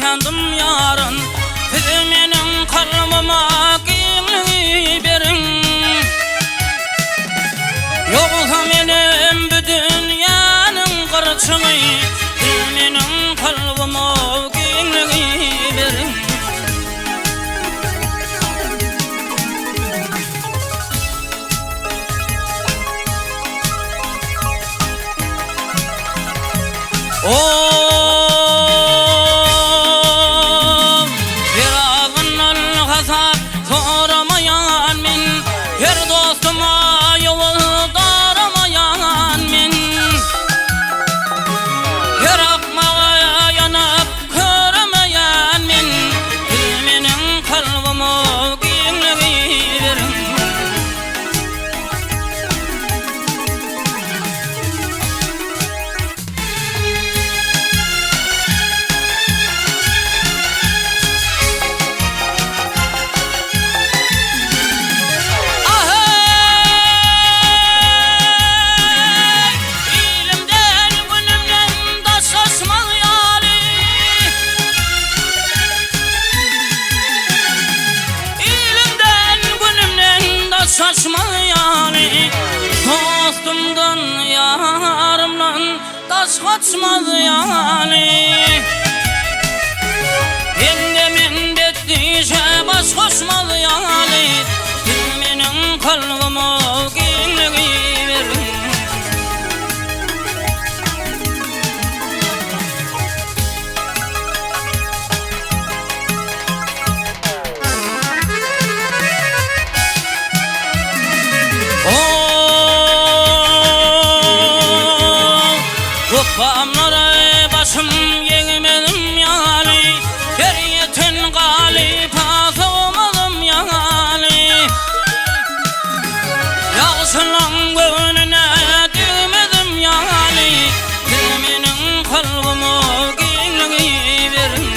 kän dymýaryn. Siz meniň kalbyma giňligi beriň. Ýogsa menem bu dünýäniň gyrçygy. Siz meniň kalbyma giňligi beriň. O, Her azyndan hasap soramaýan men, Her dostuma ýowuz daramaýan men. Her akmaga ýanyp köremeýän men, Siz meniň kalbyma giňligi beriň. Aheý! Ilimden, günümden daşlaşmaz ýaly. Ilimden, günümden daşlaşmaz ýaly. Dostumdan, ýarymdan daş gaçmaz ýaly. Bende men bet işe baş goşmaz ýaly. Siz meniň kalbyma giňligi beriň. Gupbamlara başym ýegmezim ýaly, Her ýeten galypa sygmazym ýaly. Ýagşylaň göwnüne degmezim ýaly, Siz meniň kalbyma giňligi beriň.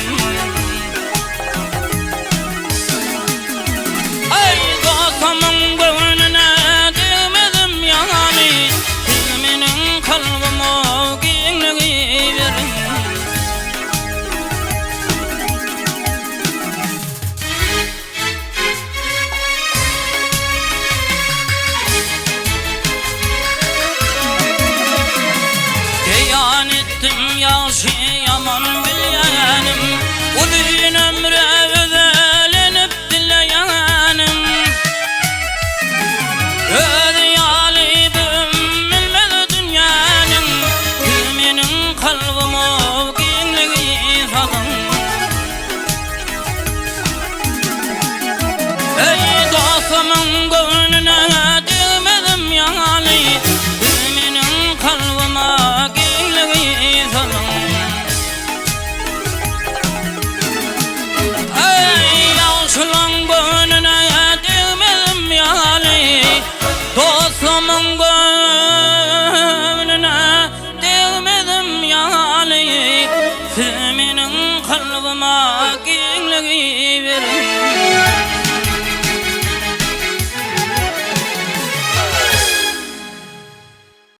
Eý, dostumyň göwnüne degmezim ýaly, Siz meniň kalbyma giňligi beriň. Beýan etdim ýagşy-ýaman bilýänim, Uzyn ömre özelenip dileýänim. Özi ýaly bilmez dünýäniň, Siz meniň kalbyma giňligi salyň. Eý, dostumyň göwnüne degmezim ýaly, Siz meniň kalbyma giňligi salyň. Eý, ýagşylaň göwnüne degmezim ýaly, Dostumyň göwnüne Degmezim ýaly, siz meniň kalbyma giňligi beriň.